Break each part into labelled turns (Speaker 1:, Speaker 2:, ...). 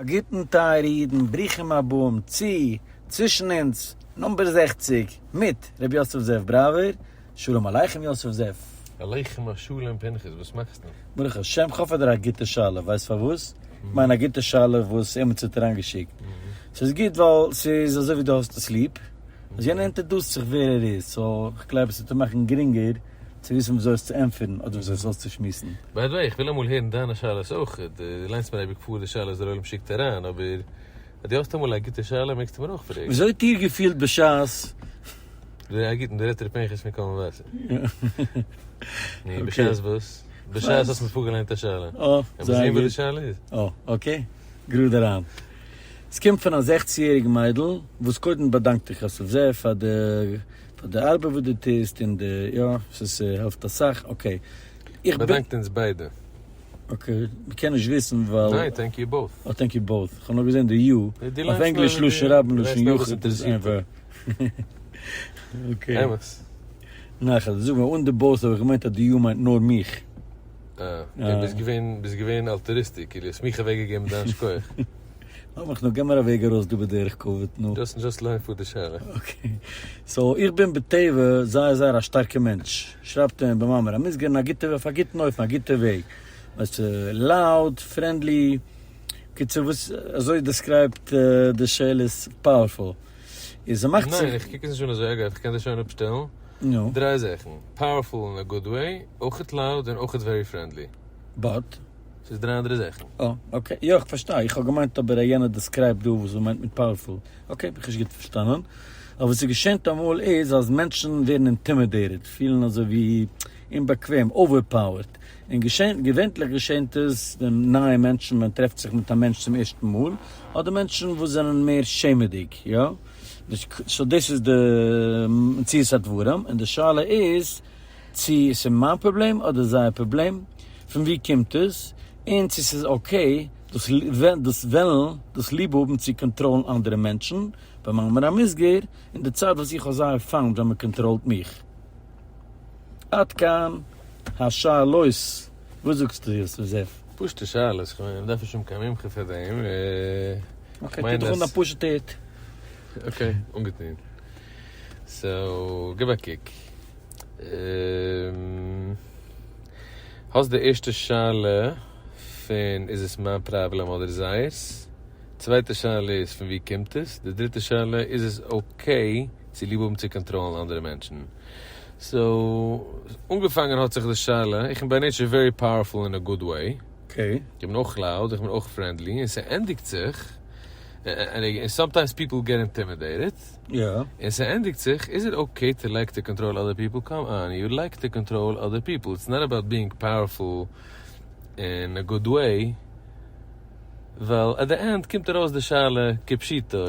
Speaker 1: א גוטן טייערע אידן, ברוכים הבאים צו צווישן אונז number 60 מיט ר' יוסף זאב בראווער, שלום עליכם יוסף זאב.
Speaker 2: עליכם השלום פנחס, וואס מאכסטו?
Speaker 1: ברוך השם, כ'האב פאר דיר א גוטע שאלה, ווייסט פארוואס? כ'מיין א גוטע שאלה וואס עמיצער האט אריינגעשיקט. ס'איז גוט ווייל ס'איז אזוי ווי דו האסט עס ליב, אז יענער introduce ט זיך ווער ער איז, so כ'גלייב עס וועט דיר מאכן גרינגער צו וויסן וויאזוי עס צו ענטפערן אדער וויאזוי עס אויסצושמועסן.
Speaker 2: by the way, איך וויל אמאל הערן דיינע שאלות אויך, דו ליינסט מיר אייביג פאר די שאלות דער עולם שיקט אריין, אבער אז דו האסט אמאל א גוטע שאלה מעגסטו מיר אויך פרעגן.
Speaker 1: וויאזוי האט איר געפילט בשעת.
Speaker 2: א גוטן, דער רעדט ר' פנחס פון קול מבשר. נו, בשעת וואס? בשעת האסט מיר פארגעליינט א שאלה.
Speaker 1: אה, זייער גוט.
Speaker 2: לאמיר זען וואס די שאלה איז.
Speaker 1: אה, okay. גראד אריין. עס קומט פון א 16 יעריג מיידל וואס קודם באדאנקט איך יוסף זאב פאר די פאר די ארבעט וואס דו טוסט און די יא ס'איז ס'העלפט אסאך okay איך בין.
Speaker 2: באדאנקט אונז ביידע.
Speaker 1: okay מ'קען נישט וויסן ווייל.
Speaker 2: ניין thank you both.
Speaker 1: אה thank you both כ'האב נאר געזען די you אויף ענגליש לשון רבים לשון יחיד איז איינפאך. okay.
Speaker 2: אמת.
Speaker 1: נחת זאג מיר אן די both האב איך געמיינט אז די you מיינט נאר מיך.
Speaker 2: אה, ביסט געווען, ביסט געווען altruistic, כאילו האסט מיך אוועקגעגעבן דיין שכוח.
Speaker 1: לאמיך נאר, געב מיר א וועג ארויס דא בדרך כבוד, נו.
Speaker 2: just just ליין פאר די שאלה.
Speaker 1: okay. so, איך בין בטבע זייער זייער א שטארקע מענטש. שרייבט אים במאמר המוסגר אין א גוטע, אויף א גוטן אופן, א גוטע וועג. ווייסט, loud, friendly, קיצור וואס, אזוי describe ט די שאלה איז powerful. איז ס'מאכט זיך.
Speaker 2: ניין, איך קוק עס נישט אן אזוי, אגב, איך קען דיר שוין אפשטעלן.
Speaker 1: נו.
Speaker 2: דריי זאכן, powerful אין א good way, אויכעט loud און אויכעט very friendly.
Speaker 1: but?
Speaker 2: ס'איז דריי אנדערע זאכן.
Speaker 1: אה, okay. יא, איך פארשטיי. איך האב געמיינט אבער אז יענער describe ט דא וואס מ'מיינט מיט powerful. okay, האב איך נישט גוט פארשטאנען. אבער וואס ס'געשענט אמאל איז אז מענטשן ווערן intimidated, פילן אזוי ווי אומבאקוועם, overpowered. און געשענט, געווענטליך געשענט עס ווען נייע מענטשן, מען טרעפט זיך מיט א מענטש צום ערשטן מאל, אדער מענטשן וואס זענען מער שעמעדיג, יא. so דאס איז די מציאות הדברים, און די שאלה איז צו עס איז מיין פראבלעם אדער זייער פראבלעם, פון ווי קומט עס, און צו ס'איז okay דאס דאס וועלן, דאס ליב האבן צו קאנטראלן אנדערע מענטשן, במאמר המוסגר, אין די צייט וואס איך האב זייער פיינט ווען מען קאנטראלט מיך. עד כאן השאלות. וואס זאגסטו יוסף זאב?
Speaker 2: פשוטע שאלות, כ'מיין מ'דארף נישט האבן קיין מומחה פאר דעם.
Speaker 1: okay, טו דיך אן א פשוטע הוט.
Speaker 2: okay, אנגעטון. so, גיב א קוק. האסט די ערשטע שאלה פון איז עס מיין פראבלעם אדער זייערס? צווייטע שאלה איז פון ווי קומט עס? די דריטע שאלה איז עס okay צו ליב האבן צו קאנטראלן אנדערע מענטשן? so, אנגעפאנגען האט זיך די שאלה, איך בין by nature very powerful אין א good way.
Speaker 1: okay.
Speaker 2: איך בין אויך loud, איך בין אויך friendly, און ס'ענדיגט זיך, און sometimes people get intimidated.
Speaker 1: יא.
Speaker 2: און ס'ענדיגט זיך, is it okay to like to control other people? come on, you like to control other people, it's not about being powerful אין א good way, ווייל at the end קומט ארויס די שאלה כפשוטו,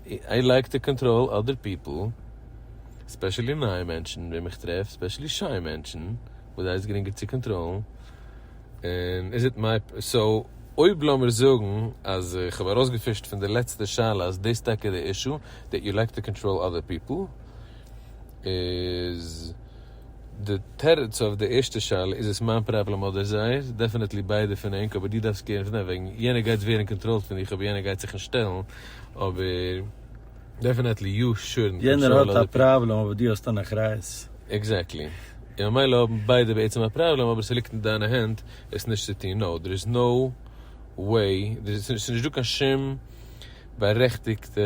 Speaker 2: I like to control other people, especially נייע מענטשן וועם איך טרעף, especially shy מענטשן, וואס זיי איז גרינגער צו קאנטראלן, און is it my, so אויב לאמיר זאגן אז איך האב ארויסגעפישט פון די לעצטע שאלה אז דאס טאקע די issue, that you like to control other people, איז די תירוץ אויף די ערשטע שאלה איז עס מיין פראבלעם אדער זייער? definitely ביידע פון ענק, אבער דו דארפסט care ן פון דעם, וועגן יענער גייט ווערן controlled פון דיך אבער יענער גייט זיך נישט שטעלן, אבער definitely you shouldn't
Speaker 1: יענער
Speaker 2: קאנטראל
Speaker 1: האט א
Speaker 2: other people.
Speaker 1: פראבלעם אבער דו האסט אן אחריות.
Speaker 2: exactly. און ממילא האבן ביידע בעצם א פראבלעם אבער ס'ליגט אין דיינע הענט עס נישט צו טון. no, there is no way, ס'איז נישט דא קיין שום בארעכטיגטע,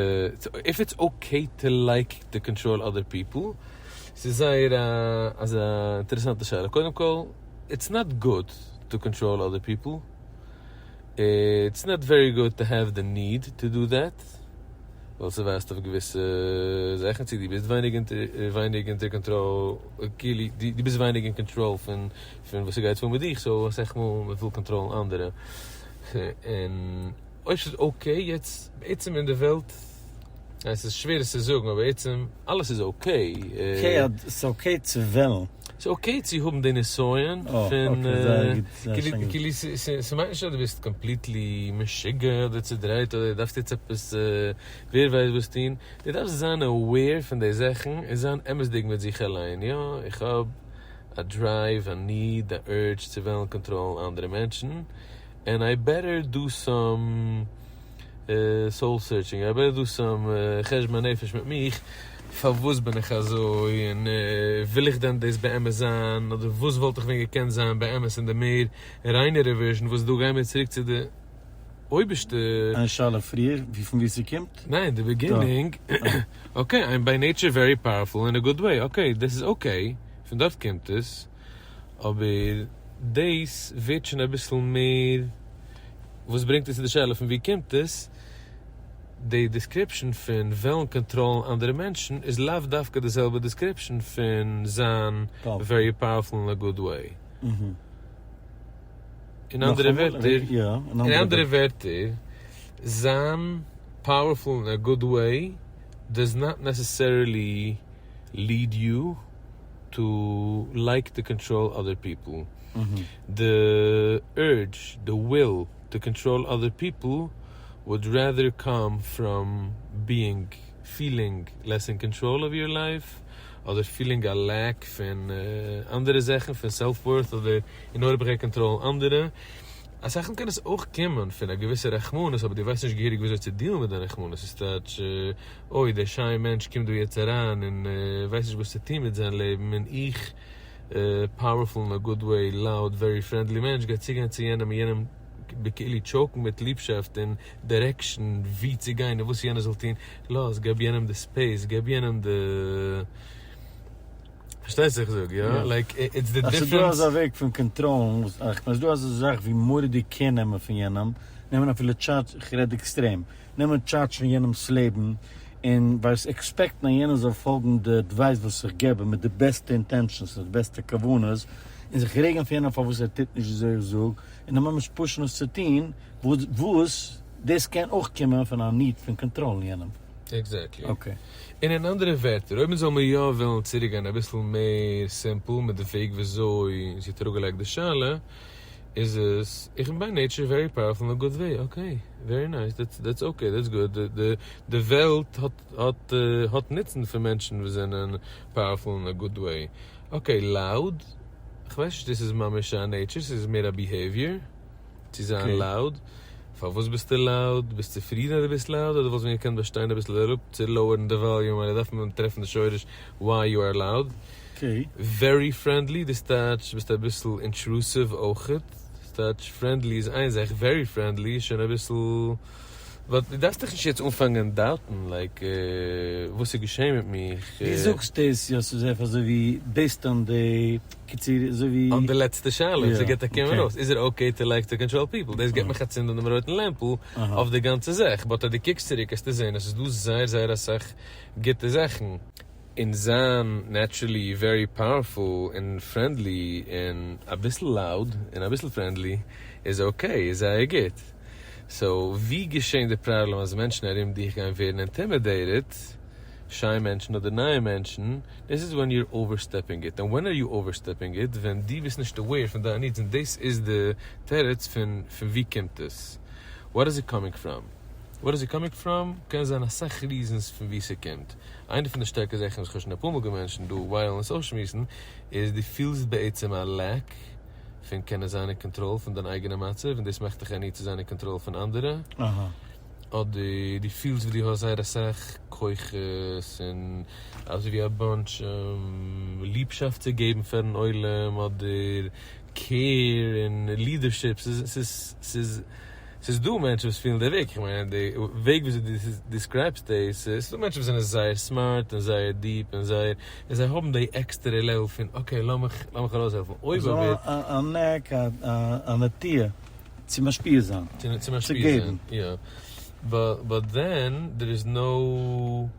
Speaker 2: if it's okay to like to control other people, ס'איז זייער א אזא אינטערעסאנטע שאלה. קודם כל, it's not good to control other people, it's not very good to have the need to do that, ווייל ס'ווייזט אויף געוויסע זאכן, צו דו ביסט ווייניג ווייניג אונטער קאנטראל, כאילו דו ביסט ווייניג אין קאנטראל פון פון וואס ס'גייט פאר מיט דיך, so אסאך מאל מ'וויל קאנטראלן אנדערע, און אויב ס'איז okay יעצט בעצם אין די וועלט, עס איז שווער עס צו זאגן אבער בעצם אלעס איז okay.
Speaker 1: okay אז ס'איז okay צו וועלן.
Speaker 2: ס'איז okay צו האבן די נסיון פון כאילו ס'מיינט נישט אז דו ביסט completely משוגע אדער צודרייט אדער דארפסט יעצט עפעס ווער ווייסט וואס טון, דו דארפסט זיין aware פון די זאכן און זיין אמת'דיג מיט זיך אליין, יא איך האב א drive, א need, א urge צו וועלן קאנטראלן אנדערע מענטשן. and I better do some soul searching, I better do some חשבון הנפש מיט מיך, פארוואס בין איך אזוי, און וויל איך דען דאס באמת זיין, אדער וואס וואלט איך ווען געקענט זיין באמת אין די מער ריינערע version, וואס דא גייען מיר צוריק צו די אויבערשטע.
Speaker 1: איין שאלה פריער, ווי פון ווי ס'קומט?
Speaker 2: ניין, די beginning, okay, I'm by nature very powerful in a good way, okay, דאס איז okay, פון דארט קומט עס, אבער דאס ווערט שוין אביסל מער, וואס ברענגט עס צו די שאלה פון ווי קומט עס, די description פון וועלן קאנטראלן אנדערע מענטשן איז לאו דווקא די זעלבע description פון זיין very powerful in a good way. אין אנדערע ווערטער, אין אנדערע ווערטער, זיין powerful in a good way does not necessarily lead you to like to control other people. The urge, the will to control other people would rather come from being feeling less in control of your life, אדער feeling א lack פון אנדערע זאכן, פון self worth, אדער אין אויב איך קאנטראלן אנדערע. אסאך מאל קען עס אויך קומען פון א געוויסע רחמנות, אבער דו ווייסט נישט געהעריג וויאזוי צו deal ן מיט דיין רחמנות. עס איז טייטש, אוי, דער שיין מענטש קומט דא יעצט אריין און ווייסט נישט וואס צו טון מיט זיין לעבן, און איך, powerful in a good way, loud, very friendly מענטש, גייט צוגיין צו יענעם און יענעם בכאילו choke ן מיט ליבשאפט און direction ווי צו גיין און וואס יענער זאל טון. לאז, געב יענעם די space, געב יענעם די. פארשטייסט וואס איך זאג, יא? Like, it's the
Speaker 1: אז ס'דא
Speaker 2: difference.
Speaker 1: אזא וועג פון קאנטראלן, וואס איך מיין ס'דא אזא זאך ווי מורא'דיג care נעמען פון יענעם, נעמען אפילו טשארדזש, איך רעד עקסטרעם, נעמען טשארדזש פון יענעמ'ס לעבן, און ווייסט expect ן אז יענער זאל פאלגן די advice וואס איך געב אים מיט די בעסטע intentions און די בעסטע כוונות, און זיך רעגן אויף יענעם פארוואס ער טוט נישט וויאזוי איך זאג, און אים ממש push ן עס צו טון, וואס דאס קען אויך קומען פון א need פון קאנטראלן יענעם.
Speaker 2: Exactly.
Speaker 1: Okay.
Speaker 2: און אין אנדערע ווערטער, אויב מיר זאל מיר יא וועלן צוריקגיין אביסל מער simple מיט די וועג וויאזוי זי האט אראפגעלייגט די שאלה, איז עס, איך בין by nature very powerful in a good way, okay, very nice, that's okay, that's good, די וועלט האט האט נוצן פון מענטשן וואס זענען powerful in a good way. Okay, loud, כ'ווייס נישט דאס איז ממש א nature, ס'איז מער א behavior, צו זיין loud. פארוואס ביסטו loud? ביסט צופרידן אז דו ביסט loud? אדער וואלסט ווען געקענט באשטיין אביסל אראפ צו lower ן די volume, ווייל דארף מען טרעפן די שורש why you are loud. Very friendly, דאס טייטש ביסט אביסל intrusive אויכעט. דאס טייטש friendly איז איין זאך, very friendly איז שוין אביסל. But דו דארפסט דיך נישט יעצט אנפאנגען doubt ן, like, וואס איז געשען מיט מיך?
Speaker 1: דו זאגסט דאס, יא, ס'איז עפעס אזוי ווי based on די, קיצור, אזוי ווי.
Speaker 2: On די לעצטע שאלה, וואס גייט קומען ארויס, איז ער okay to like to control people? דאס געבט מיך א צינד אן דעם רויטן לעמפל אויף די גאנצע זאך, but אז דו קוקסט צוריק וועסטו זען אז ס'איז דא זייער זייער אסאך גוטע זאכן. און זיין naturally very powerful און friendly און אביסל loud און אביסל friendly איז okay, איז זייער גוט. So ווי געשען די פראבלעם אז מענטשן ארום דיך גייען ווערן intimidated, shy מענטשן אדער נייע מענטשן, דאס איז when you're overstepping it. And when are you overstepping it? ווען דו ביסט נישט aware פון דיינע needs, און דאס איז די תירוץ פון ווי קומט עס. What is it coming from? What is it coming from? קען זיין אסאך reasons פון ווי ס'קומט. איינע פון די שטארקע זאכן וואס איך האב שוין אפאר מאל גע mention ט דא while אונז אויסשמועסן, איז דו פילסט בעצם א lack פון קענען זיין אין קאנטראל פון דיין אייגענע מצב, און דאס מאכט דיך א need צו זיין אין קאנטראל פון אנדערע. אדער דו פילסט ווי דו האסט זייער אסאך כוחות און אזוי ווי א bunch ליבשאפט צו געבן פארן עולם, אדער care און leadership, ס'איז דא מענטשן וואס פילן די וועג, איך מיין די וועג וויאזוי דו describe סט דאס, ס'איז דא מענטשן וואס זענען זייער smart און זייער deep און זייער, און זיי האבן די עקסטערע level פון okay לאמיך ארויסהעלפן, אויב אבער.
Speaker 1: א knack, א נטיה צו משפיע זיין,
Speaker 2: צו משפיע זיין, יא, but then there is no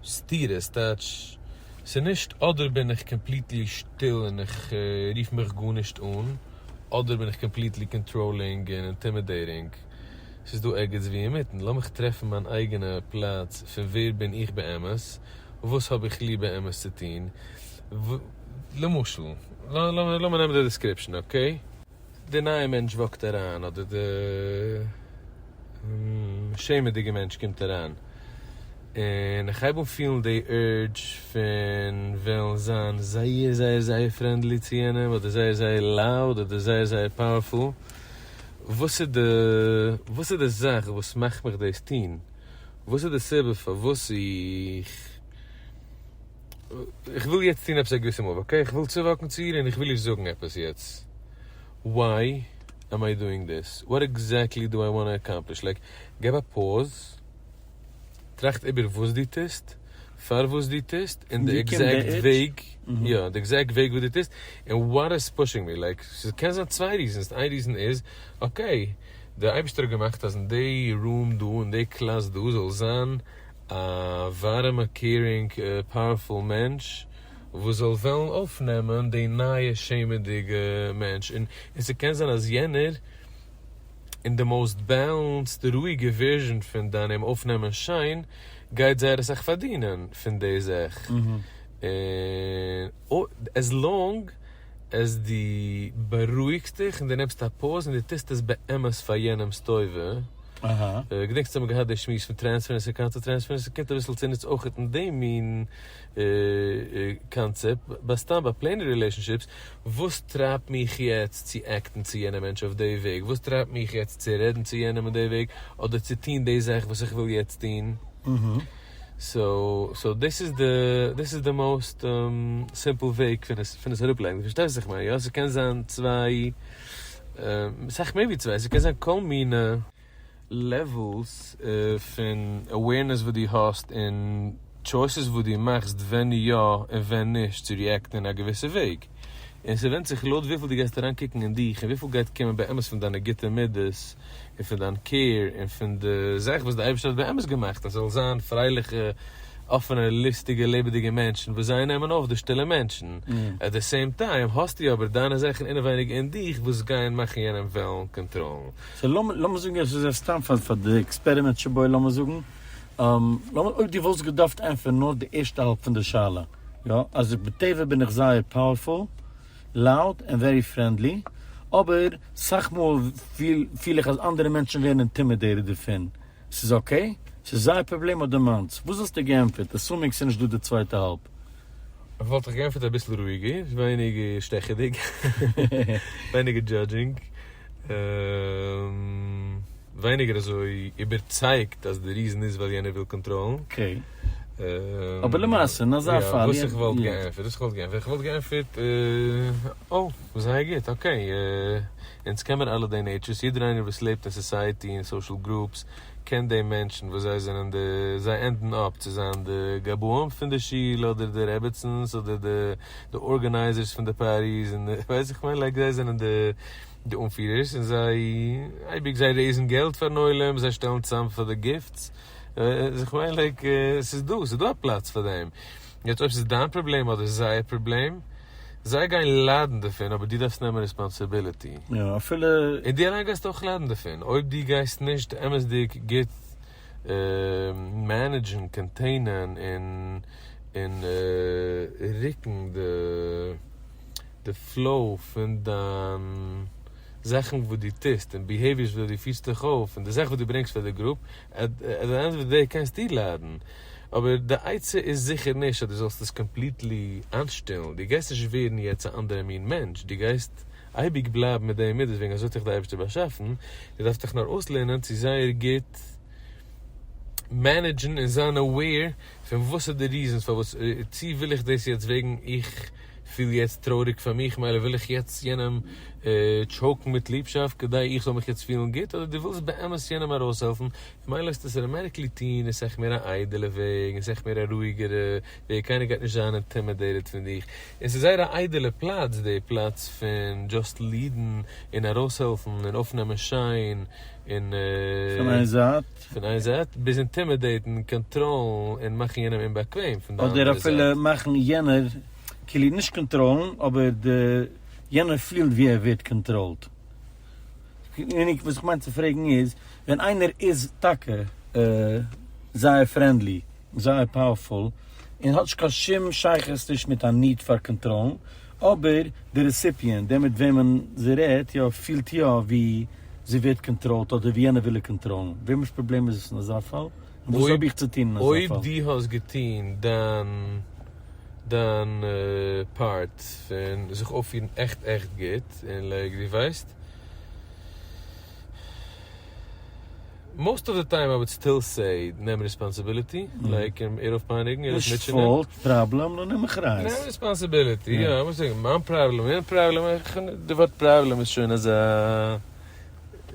Speaker 2: סתירה, ס'טייטש ס'נישט אדער בין איך completely שטיל און איך רוף מיך גארנישט אן, אדער בין איך completely controlling און intimidating. ס'איז דא ערגעץ ווי אינמיטן. לאמיך טרעפן מיין אייגענע פלאץ פון ווער בין איך באמת, וואס האב איך ליב באמת צו טון. למשל, לאמיר נעמען די description, okay? די נייע מענטש walk ט אריין, אדער די שעמעדיגע מענטש קומט אריין, און איך הייב אן פילן די urge פון וועלן זיין זייער זייער זייער friendly צו יענעם, אדער זייער זייער loud, אדער זייער זייער powerful. וואס איז די וואס איז די זאך וואס מאכט מיך דאס טון? וואס איז די סיבה פארוואס איך איך וויל יעצט טון עפעס א געוויסע move, okay? איך וויל צו walk ן צו איר און איך וויל איר זאגן עפעס יעצט. Why am I doing this? What exactly do I want accomplish? Like, געב א pause, טראכט איבער וואס דו טוסט, פארוואס דו טוסט, און די exact וועג, יא, די exact וועג וואס דו טוסט, און what is pushing me, like, ס'קען זיין צוויי reasons, איין reason איז, okay, דער אייבערשטער האט געמאכט אז אין די room דא, אין די קלאס דא, זאל זיין א ווארעמע, caring, powerful מענטש, וואס זאל וועלן אויפנעמען די נייע שעמעדיגע מענטש, און ס'קען זיין אז יענער אין די most balanced רואיגע version פון דיין אים אויפנעמען שיין, גייט זייער אסאך פארדינען פון די זאך. און as long as דו בארואיגסט דיך און דו נעמסט א pause און דו טוסט עס באמת פאר יענעמ'ס טובה. געדענקסט האבן מיר געהאט די שמועס פון transference און counter transference? ס'קומט אביסל צוניץ אויך אין דעם מין קאנצעפט. ביי סתם ביי plain ע relationships, וואס טרייבט מיך יעצט צו act ן צו יענע מענטש אויף די וועג? וואס טרייבט מיך יעצט צו רעדן צו יענעם אין די וועג? אדער צו טון די זאך וואס איך וויל יעצט טון? So so דאס איז די דאס איז די most simple וועג פון עס פון עס אראפלייגן. דו פארשטייסט וואס איך מיין, יא? ס'קען זיין צוויי, סאך מער ווי צוויי, ס'קען זיין כל מיני levels פון awareness וואס דו האסט און choices וואס דו מאכסט ווען יא און ווען נישט צו react ן אין א געוויסע וועג. און ס'ווענדט זיך לויט וויפיל דו גייסט אריינקוקן אין דיך און וויפיל גייט קומען באמת פון דיינע גוטע מידות און פון דיין care און פון די זאך וואס די אייבערשטער האט באמת געמאכט אז ס'זאל זיין פרייליכע אפענע לוסטיגע לעבעדיגע מענטשן וואס זיי נעמען אויף די שטילע מענטשן. At the same time האסטו אבער דיינע זאכן אינעווייניג אין דיך וואס גייען מאכן יענעם וועלן קאנטראלן.
Speaker 1: So לאמיר זאגן עס איז סתם פאר די experiment שבו לאמיר זאגן לאמיר אויב דו וואלסט געדארפט ענטפערן נאר די ערשטע האלב פון די שאלה יא אז בטבע בין איך זייער powerful loud און very friendly אבער סאך מאל פיל איך אז אנדערע מענטשן ווערן intimidated דערפון ס'איז okay? ס'איז זייער פראבלעם אדער מיינס? וואס וואלסטו געענטפערט assuming ס'איז נישט דא די צווייטע האלב?
Speaker 2: וואלט איך געענטפערט אביסל רואיגער, ווייניגער שטעכעדיג, ווייניגער judging, ווייניגער אזוי איבערצייגט אז די reason איז ווייל יענער וויל קאנטראלן.
Speaker 1: Okay. אבער למעשה, אין אזא פאל.
Speaker 2: וואס איך וואלט געענטפערט, וואס איך וואלט געענטפערט, איך וואלט געענטפערט, אוי, זייער גוט, okay, אונז קען מיר אלע די natures, יעדער איינער וואס לעבט אין society און social groups קען די מענטשן וואס זיי זענען די, זיי end ן אפ צו זיין די גבאים פון די שול אדער די רעבעצנס אדער די די organizers פון די parties און די, ווייס איך מיין like זיי זענען די די אנפירערס און זיי אייביג זיי raise ן געלט פארן עולם, זיי שטעלן צאם פאר די gifts, איך מיין like ס'איז דא, ס'איז דא א פלאץ פאר דעם. יעצט אויב ס'איז דיין פראבלעם אדער זייער פראבלעם, זיי גייען ליידן דערפון אבער דו דארפסט נעמען responsibility.
Speaker 1: יא אפילו.
Speaker 2: און דו אליין גייסט אויך ליידן דערפון אויב דו גייסט נישט אמת'דיג גוט manage ן, contain ען און און רוקן די די flow פון דיין זאכן וואס דו טוסט און behaviors וואס דו פירסט דיך אויף און די זאך וואס דו ברענגסט פאר די גרופ, at the end of the day קענסטו ליידן. אבער די עצה איז זיכער נישט אז דו זאלסט עס completely איינשטילן, דו גייסט נישט ווערן יעצט א אנדערע מין מענטש, דו גייסט אייביג בלייבן מיט די מידות וועגן אזוי האט דיך די אייבערשטער באשאפן, דו דארפסט דיך נאר אויסלערנען צו זייער גוט manage ן און זיין aware פון וואס איז די reasons פארוואס, צו וויל איך דאס יעצט וועגן איך פיל יעצט טרויעריג פאר מיך מילא וויל איך יעצט יענעם choke ן מיט ליבשאפט כדי איך זאל מיך יעצט פילן גוט, אדער דו ווילסט באמת יענעם ארויסהעלפן, מילא איז דאס automatically טוהן איז סאך מער א איידעלע וועג און סאך מער א רואיגערע וועג, קיינער גייט נישט זיין intimidated פון דיך, און ס'איז זייער א איידעלע פלאץ די פלאץ פון just lead ן און ארויסהעלפן און אויפנעמען שיין און.
Speaker 1: פון איין זייט.
Speaker 2: פון איין זייט, ביז intimidate ן, קאנטראלן און מאכן יענעם אומבאקוועם פון די אנדערע
Speaker 1: אדער אפילו
Speaker 2: זייט.
Speaker 1: מאכן יענער כאילו נישט קאנטראלן אבער די יענער פילט ווי ער ווערט קאנטראלט. וואס איך מיין צו פרעגן איז, ווען איינער איז טאקע זייער friendly, זייער powerful, און האט נישט קיין שום שייכות נישט מיט א need פאר קאנטראלן, אבער די recipient, דער מיט וועמען זי רעדט יא, פילט יא ווי זי ווערט קאנטראלט אדער ווי יענער וויל איר קאנטראלן, וועמענס פראבלעם איז עס אין אזא פאל? און וואס האב איך צו טון אין אזא
Speaker 2: אויב
Speaker 1: פאל?
Speaker 2: דו האסט געטון דיין דיין part פון זיך אויפפירן עכט עכט גוט, און like דו ווייסט. Most of the time I would still say נעם responsibility, like אים אויפפייניגן, ער איז
Speaker 1: נישט
Speaker 2: מוטשענען.
Speaker 1: Fault, פראבלעם, נאר נעם אחריות.
Speaker 2: נעם responsibility, יא, איך מוז זאגן, מיין פראבלעם, יענער פראבלעם, די ווארט פראבלעם איז שוין אזא,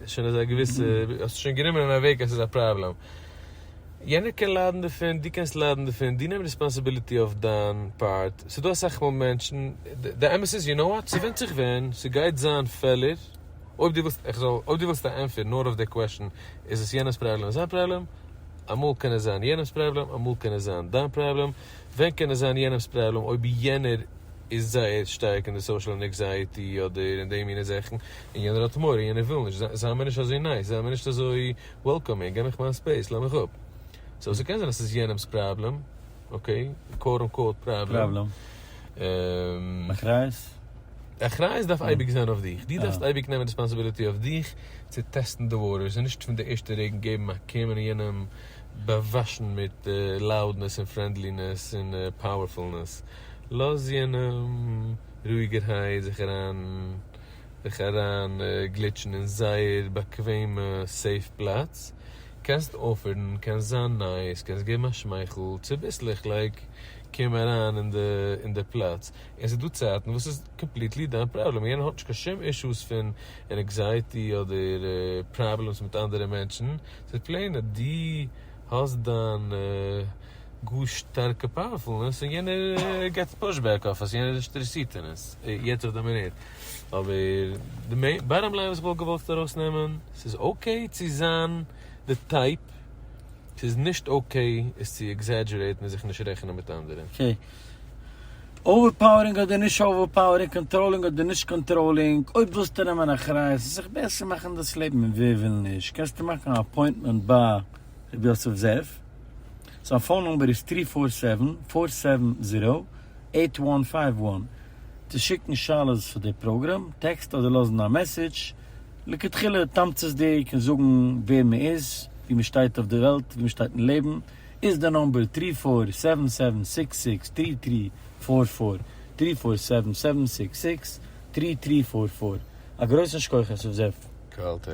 Speaker 2: שוין אזא געוויסע, האסט שוין גענומען אין א וועג אז ס'איז א פראבלעם. יענער קען ליידן דערפון, דו קענסט ליידן דערפון, דו נעם responsibility אויף דיין part. ס'דא אסאך מאל מענטשן, די אמת איז, you know what, ס'ווענדט זיך ווען, ס'גייט זיין פעלער, אויב דו ווילסט איך זאל, אויב דו ווילסט א ענטפער נאר אויף די question, איז עס יענעמ'ס פראבלעם, זיין פראבלעם? אמאל קען עס זיין יענעמ'ס פראבלעם, אמאל קען עס זיין דיין פראבלעם. ווען קען עס זיין יענעמ'ס פראבלעם? אויב יענער איז זייער שטארק אין די social anxiety אדער אין די מיני זאכן, און יענער האט מורא, יענער וויל נישט, זיי מיר נישט אזוי nice, זיי מיר נישט אזוי welcoming, גיב מיך מיין space, לאז מיך אפ. So ס'קען זיין אז ס'איז יענעמ'ס פראבלעם, okay, quote unquote פראבלעם.
Speaker 1: פראבלעם. אחריות?
Speaker 2: אחריות דארף אייביג זיין אויף דיך. דו דארפסט אייביג נעמען responsibility אויף דיך צו טעסטן די waters און נישט פון די ערשטע רעגן געבן א קום און יענעם באוואשן מיט loudness און friendliness און powerfulness. לאז יענעם רואיגערהייט זיך אריין זיך אריין גליטשן אין זייער באקוועמע safe פלאץ. קענסט offer ן, קענסט זיין nice, קענסט געבן א שמייכל, צוביסלעך like קום אריין אין די אין די פלאץ. און ס'איז דא צייטן וואס איז completely דיין פראבלעם, יענער האט נישט קיין שום issues פון anxiety אדער problems מיט אנדערע מענטשן, ס'איז plain אז דו האסט דיין גאר שטארקע powerfulness און יענער געט pushback אויף עס, יענער איז נישט אינטערעסירט אין עס, יעצט אויף די מינוט. אבער די bottom line וואס איך וואלט געוואלט ארויסנעמען, ס'איז okay צו זיין די type, ס'איז נישט okay עס צו exaggerate ן און זיך נישט רעכענען מיט אנדערע.
Speaker 1: Okay. Overpowering אדער נישט overpowering, controlling אדער נישט controlling, אויב ווילסטו נעמען אחריות און זיך בעסער מאכן דאס לעבן, און ווער וויל נישט, קענסטו מאכן א appointment ביי ר' יוסף זאב, זיין phone number איז three four seven, four seven zero, eight one five one, צו שיקן שאלות פאר די פראגראם, text אדער לאזן א message, לכתחילה תמצית'דיג און זאגן ווער מען איז, ווי מען שטייט אויף די וועלט, ווי מען שטייט אין לעבן, איז די number three four seven seven six six three three four four, three four seven seven six six three three four four. א גרויסן שכוח יוסף זאב.
Speaker 2: קאלטע.